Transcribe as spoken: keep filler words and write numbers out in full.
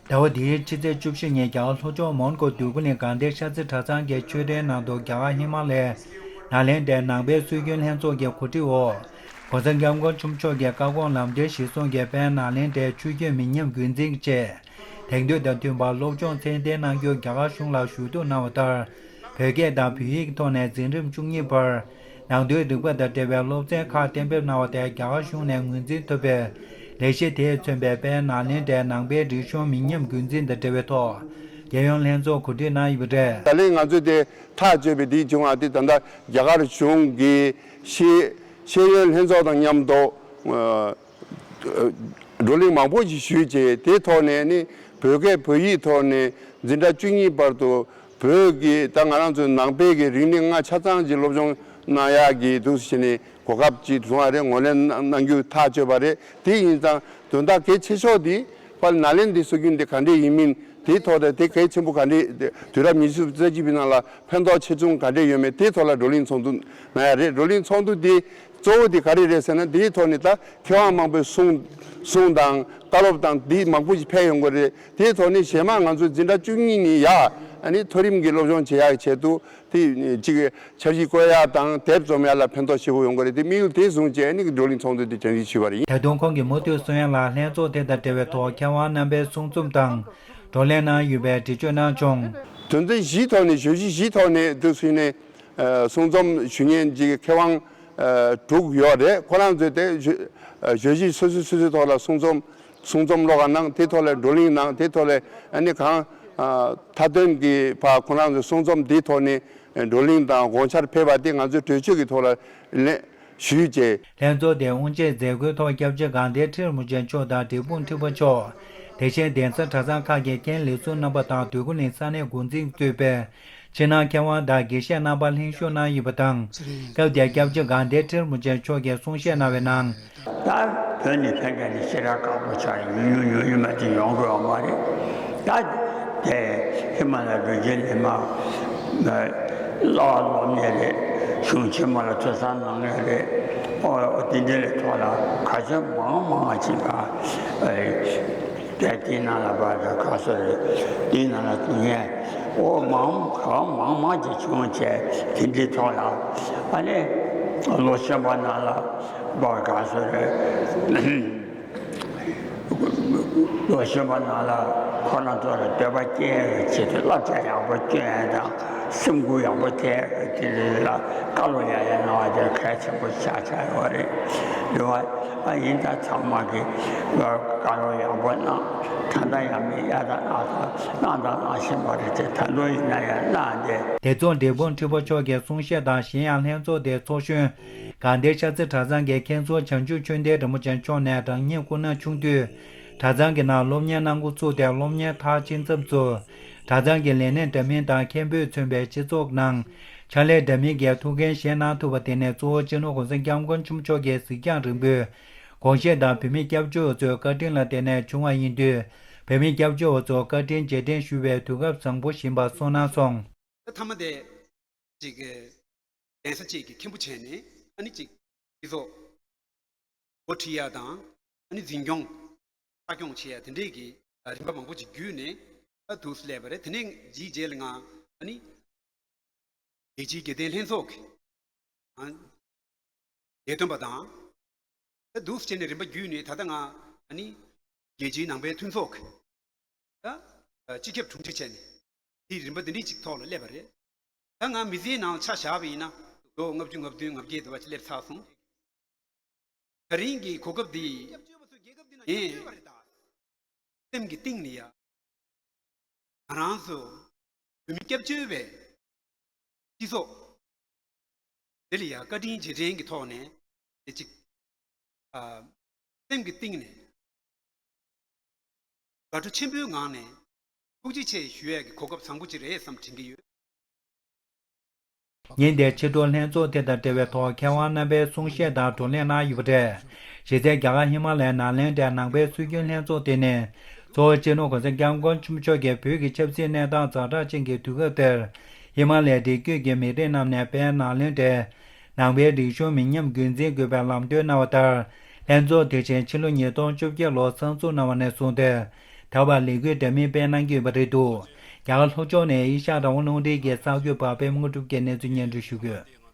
ཟླ་བ་འདིའི་ཕྱི་ཚེས་བཅུ་བཞི་ཉིན་རྒྱ་གར་ལྷོ་ཕྱོགས་མོན་གྷོ་འདོད་རྒུ་གླིང་དགའ་ལྡན་ཤར་རྩེ་གྲྭ་ཚང་གི་མཆོད་རྟེན་ནང་དུ་རྒྱ་གར་ཧི་མ་ལ་ཡའི་ནཱ་ལེནྡྲའི་ནང་པའི་སྲོལ་རྒྱུན་ལྷན་ཚོགས་ཀྱི་གོ་སྒྲིག་འོག༸གོང་ས་༸སྐྱབས་མགོན་ཆེན་པོ་མཆོག་གི་བཀའ་དགོངས་ལམ་སྟོན་གཞིར་བཟུང་གིས་དཔལ་ནཱ་ལེནྡྲའི་ཆོས་བརྒྱུད་མི་ཉམས་རྒྱུན་འཛིན་ཆེད། དེང་དུས་དང་མཐུན་པར་སློབ་སྦྱོང་ཚད་ལྡན་གནང་རྒྱུར་རྒྱ་གར་གཞུང་ལ་ཞུ་གཏུག་གནང་བ་ལྟར། བོད་སྐད་དང་བོད་ཡིག་ཐོག་ནས་འཛིན་རིམ་བཅུ་གཉིས་བར་ནང་དོན་རིག་པ་དང་འབྲེལ་བའི་སློབ་ཚན་ཁག་གཏན་འབེབས་གནང་བ་དེ་རྒྱ་གར་གཞུང་ནས་ངོས་འཛིན་ཐོབ་པའི་ལས་གཞི་དེས་མཚོན་པའི་དཔལ་ནཱ་ལེནྡྲའི་ནང་པའི་རིག་གཞུང་མི་ཉམས་རྒྱུན་འཛིན་དང་འབྲེལ་བའི་ཐོག་རྒྱལ་ཡོངས་ལྷན་ཚོགས་གོ་སྒྲིག་གནང་ཡོད་པ་རེད། ད་ལན་ང་ཚོས་དེ་ཐག་གཅོད་པའི་དེའི་བྱུང་བ་དེ་ད་ལྟ་རྒྱ་གར་གཞུང་གི་ཤེས་ཤེས་ཡོན་ལྷན་ཚོགས་དང་མཉམ་དུ། བགྲོ་གླེང་མང་པོ་ཞིག་ཞུས་རྗེས་དེའི་ཐོག་ནས་ནི་བོད་སྐད་བོད་ཡིག་ཐོག་ནས་འཛིན་གྲྭ་བཅུ་གཉིས་བར་དུ་བོད་ཀྱི་ད་ང་རང་ཚོའི་ནང་པའི་གི་རིག་གནས་ལྔ་ཆ་ཚང་ཅིག་སློབ་སྦྱོང་གནང་ཡག་གི་འདུག་ཟེར་ནས་གོ་སྐབས་ཅིག་བཟུང་བ་རེད། ངོས་ལེན་གནང་རྒྱུ་ཐག་གཅོད་པ་རེད། དེ་ཡིན་ཙང་དོན་དག་གལ་ཆེ་ཤོས་དེ་དཔལ་ནཱ་ལེནྡྲའི་སྲོལ་རྒྱུན་དེ་ག་འདྲས་ཡིན་མིན་དེའི་ཐོག་ནས་དེ་གལ་ཆེན་པོ་ག་འདྲས་དུས་རབས་ཉི་ཤུ་རྩ་གཅིག་པའི་ནང་ལ་ཕན་ཐོགས་ཆེ་ཆུང་ག་འདྲས་ཡོད་མེད་དེའི་ཐོག་ལ་བགྲོ་གླེང་ཚོགས་འདུ་གནང་ཡག་རེད། བགྲོ་གླེང་ཚོགས་འདུ་དེ། གཙོ་བོ་དེ་ག་རེ་རེད་ཟེར་ན་དེའི་ཐོག་ནས་ད་མཁས་དབང་མང་པོའི་གསུང་གསུང་དང་བཀའ་སློབ་དང་དེ་མང་པོ་ཞིག་ཕེབས་ཡོང་གི་རེད། དེའི་ཐོག་ནས་གཞན་མ་ང་ཚོ་འཛིན་གྲྭ་བཅུ་གཉིས་ནས་ཡར་ཨ་ནི་མཐོ་རིམ་གྱི་སློབ་སྦྱོང་བྱེད་ཡག་ཆེད་དུ་དེ་གཅིག་འཆར་གཞི་བཀོད་ཡག་དང་དེབ་རྩོམ་ཡག་ལ་ཕན་ཐོགས་ཆེ་པོ་ཡོང་གི་རེད། དེ་དམིགས་ཡུལ་དེ་བཟུང་བྱས་ཨ་ནི་བགྲོ་གླེང་ཚོགས་འདུ་དེ་གྲ་སྒྲིག་ཞུས་པ་རེད། ད་དུང་ཁོང་གིས་མུ་མཐུད་གསུང་ཡག་ལ་ལྷན་ཚོགས་དེ་དང་འབྲེལ་བའི་ཐོག་མཁས་དབང་རྣམ་པའི་གསུང་རྩོམ་དང་བགྲོ་གླེང་གནང་ཡོད་པའི་འགྲེལ་བརྗོད་གནང་བྱུང་། དོན་ཚན་བཞིའི་ཐོག་ནས་བརྗོད་གཞི་བཞིའི་ཐོག་ནས་དུ་ཞུས་ནས། གསུང་རྩོམ་ཞུ་མཁན་གྱི་མཁས་དབང་དྲུག་ཡོད་རེད། ཁོ་རང་ཚོས་དེ་བརྗོད་གཞི་སོ་སོའི་སོ་སོའི་ཐོག་ལ་གསུང་རྩོམ་གསུང་རྩོམ་ཀློག་ག་གནང་། དེའི་ཐོག་ལ་བགྲོ་གླེང་གནང་། དེའི་ཐོག་ལ་ཨ་ནི་གང་མཐའ་དོན་གྱི་བར་ཁོ་རང་ཚོའི་གསུང་རྩོམ་དེའི་ཐོག་ནས་བགྲོ་གླེང་དང་དགོངས་འཆར་ཕེབས་པ་དེ་ང་ཚོས་གྲོས་ཆོད་ཀྱི་ཐོག་ལ་ལེན་ཞུས་རྗེས། ལྷན་ཚོགས་དེའི་དབུ་འབྱེད་མཛད་སྒོའི་ཐོག་སྐྱབས་རྗེ་དགའ་ལྡན་ཁྲི་རིན་པོ་ཆེ་མཆོག་དང་འབྲས་སྤུངས་ཁྲི་པ་མཆོག་དེ་བཞིན་གདན་ས་གྲྭ་ཚང་ཁག་གི་རྒན་ལས་ཟུར་རྣམ་པ་དང་འདོད་རྒུ་གླིང་ས་གནས་འགོ་འཛིན་གཙོས་པའི་ཕྱི་ནང་མཁས་དབང་དང་དགེ་བཤེས་རྣམ་པ་ལྷན་ཞུགས་གནང་ཡོད་པ་དང་། སྐབས་དེར་སྐྱབས་རྗེ་དགའ་ལྡན་ཁྲི་རིན་པོ་ཆེ་མཆོག་གིས་གསུང་བཤད་གནང་བའི་ནང་། ད་བོད་ནས་ཕེབས་མཁན་དེ་ཞེ་དྲག་ཁག་པོ་ཆགས་ཡོང་ཡོང་ཡོང་ཡོད་མ་དེ་ཡོང་དགོས་པ་མ་རེད། ད་དེ་ཧི་མ་ལ་རི་རྒྱུད་ལས་མར་བླ་སློབ་གཉེར་རེད། གཞུང་ཆེན་མོ་ལ་ཐོས་བསམ་གནང་མཁན་རེད། ཨོ་དེ་འདྲ་ལས་ཐོག་ལ་ག་ཚོད་མང་མང་ཅིག་ག་དེ་དེའི་ནང་ལ་བར་དུ་ག་ཚོད་རེད། དེའི་ནང་ལ་དུ་ངས་ཨོ་མང་གང་མང་མང་ཅིག་བྱུང་བྱས་དེ་འདྲའི་ཐོག་ལ་ཨ་ནི་ལོ་གཞོན་པ་ནང་ལ་བར་ག་ཚོད་རེད། ལོ་གཞོན་པ་ནང་ལ་ཁོ་རང་ཚོ་ལ་འདོད་པ་སྐྱེ་ཡག་ཆེད་དུ་བསླབ་བྱ་ཡག་པོ་སྐྱོན་ཡག་དང་སེམས་འགུལ་ཡག་པོ་ཐེབས་ཡག་དེ་རེད་ལ་བཀའ་སློབ་ཡག་ཡག་གནང་བ་དེ་གལ་ཆེན་པོ་ཆགས་ཆགས་ཡོད་རེད། རེད་བ། ཨ་ཡིན་ད་ཚང་མ་གི་བཀའ་སློབ་ཡག་པོ་གནང་། ད་ལྟ་ཡང་མི་གཡར་དང་གནང་དང་གནང་དང་གནང་བཞིན་པ་རེད་དེ་ད་དུང་ཡིན་ན་ཡང་གནང་སྟེ། དེ་མཚུངས་འབྲས་སྤུངས་ཁྲི་པ་མཆོག་གི་གསུང་བཤད་དང་གཞན་ཡང་ལྷན་ཚོགས་དེའི་ཚོགས་གཞོན། དགའ་ལྡན་ཤར་རྩེ་གྲྭ་ཚང་གི་མཁན་ཟུར་བྱང་ཆུབ་ཆོས་ལྡན་རིན་པོ་ཆེ་མཆོག་ནས་རང་ཉིད་སྐུ་ན་ཆུང་དུས་གྲྭ་ཚང་གི་ནང་སློབ་གཉེར་གནང་འགོ་ཚུགས་ཏེ་སློབ་གཉེར་མཐར་ཕྱིན་ཙམ་དུ་གྲྭ་ཚང་གི་ལས་སྣེ་འདྲ་མིན་དང་མཁན་པོས་མཚོན་པའི་སྤྱི་ཚོགས་ནང་ཕྱག་ལས་འདྲ་མིན་གྱི་ཐུགས་འགན་བཞེས་གནང་ཐུབ་པ་དེ་ནི་གཙོ་བོ་སྤྱི་ནོར་༸གོང་ས་༸སྐྱབས་མགོན་ཆེན་པོ་མཆོག་གི་གཟིགས་རྒྱང་རིང་པོའི་དགོངས་བཞེད་དང་བོད་མི་སྐྱབས་བཅོལ་བ་ཚོའི་བཀའ་དྲིན་ལ་བརྟེན་ནས་བྱུང་བ་ཡིན་དུས་བོད་མི་སྐྱབས་བཅོལ་བ་ཚོར་བཀའ་དྲིན་རྗེས་དྲན་ཞུ་བའི་དུས་སྐབས་བཟང་པོ་ཞིག་ཡིན་པ་གསུངས་གནང་སོང་། མཐའ་མ་དེ། ཅིག་གདན་ས་གཅིག་གི་མཁན་པོ་བྱས་ནས་ཨ་ནི་ཅིག་སྤྱི་ཚོགས་འགོ་ཁྲིད་ཡ་དང་ཨ་ནི་འཛིན་སྐྱོང་ལྟ་སྐྱོང་བྱེད་ཡ་དེ་འདྲས་ཀྱི་རིམ་པ་མང་པོ་ཅིག་བརྒྱུད་ནས་ཨ་འདུག་སེ་སླེབས་པ་རེད། དེ་ནས་ཅིག་རྗེས་ལ་ང་ཨ་ནི་རྒྱལ་སྤྱིའི་དགེ་ལྡན་ལྷན་ཚོགས་ཀྱི་ཨ་ལས་དོན་པ་དང་། ད་འདུག་སེ་བྱས་ནས་རིམ་པ་བརྒྱུད་ནས་ད་ལྟ་ང་ཨ་ནི་རྒྱལ་སྤྱིའི་ནང་པའི་མཐུན་ཚོགས་ཀྱི་ད་སྤྱི་ཁྱབ་དྲུང་ཆེ་བྱས་ནས་དེའི་རིམ་པ་འདི་འདྲའི་ཅིག་ཐོག་ལ་སླེབས་པ་རེད། ད་ང་མི་ཚེའི་ནང་ཆ་བཞག་པ་ཡིན་ན་ལོ་ལྔ་བཅུ་ང་བདུན་ང་བརྒྱད་དུ་བ་ཅིག་སླེབས་ཚར་སོང་། ད་རིང་གི་གོ་སྐབས་འདི་ངས་སེམས་ཀྱི་གཏིང་ནས་ཡ། ང་རང་ཚོ་བོད་མི་སྐྱབས་བཅོལ་བའི་སྤྱི་ཚོགས་དེ་ལ་ཡང་བཀའ་དྲིན་རྗེས་དྲན་གྱི་ཐོག་ནས་དེ་གཅིག་ཨ། སེམས་ཀྱི་གཏིང་ནས་དགའ་སྤྲོ་ཆེན་པོའི་ངང་ནས་ཐུགས་རྗེ་ཆེ་ཞུ་ཡས་ཀྱི་གོ་སྐབས་བཟང་པོ་ཅིག་རེད་བསམ་དྲན་གྱི་ཡོད། ཉིན་དེའི་ཕྱི་དྲོ་ལྷན་ཚོགས་དེ་དང་འབྲེལ་བའི་ཐོག་མཁས་དབང་རྣམ་པའི་གསུང་བཤད་དང་བགྲོ་གླེང་གནང་ཡོད་པ་རེད། གཞི་རྩའི་རྒྱ་གར་ཧི་མ་ལ་ཡའི་ནཱ་ལེནྡྲའི་ནང་པའི་སྲོལ་རྒྱུན་ལྷན་ཚོགས་དེ་ནི་གཙོ་བོ་སྤྱི་ནོར་༸གོང་ས་༸སྐྱབས་མགོན་ཆེན་པོ་མཆོག་གིས་བོད་ཀྱི་ཆབ་སྲིད་གནས་སྟངས་ཛ་དྲག་ཅན་གྱི་དུས་སྐབས་དེར་ཧི་མ་ལ་ཡའི་རི་རྒྱུད་ཀྱི་མི་རིགས་རྣམས་ནས་དཔལ་ནཱ་ལེནྡྲའི་ནང་པའི་རིག་གཞུང་མི་ཉམས་རྒྱུན་འཛིན་དགོས་པའི་ལམ་སྟོན་གནང་བ་ལྟར། ལྷན་ཚོགས་དེ་བཞིན་ཕྱི་ལོ་ཉིས་སྟོང་བཅོ་བརྒྱད་ལོར་གསར་འཛུགས་གནང་བ་ནས་བཟུང་སྟེ། ད་ བྱ་བར་ལས་འགུལ་འདྲ་མིན་སྤེལ་གནང་གི་ཡོད་པ་རེད་འདུག་རྒྱ་གར་ལྷོ་ཕྱོགས་ནས་ཨེ་ཤ་ཡ་རང་དབང་རླུང་འཕྲིན་གྱི་གསར་འགོད་པ་པད་མ་དངོས་གྲུབ་ཀྱིས་གནས་ཚུལ་སྙན་སྒྲོན་ཞུ་གི་ཡོད།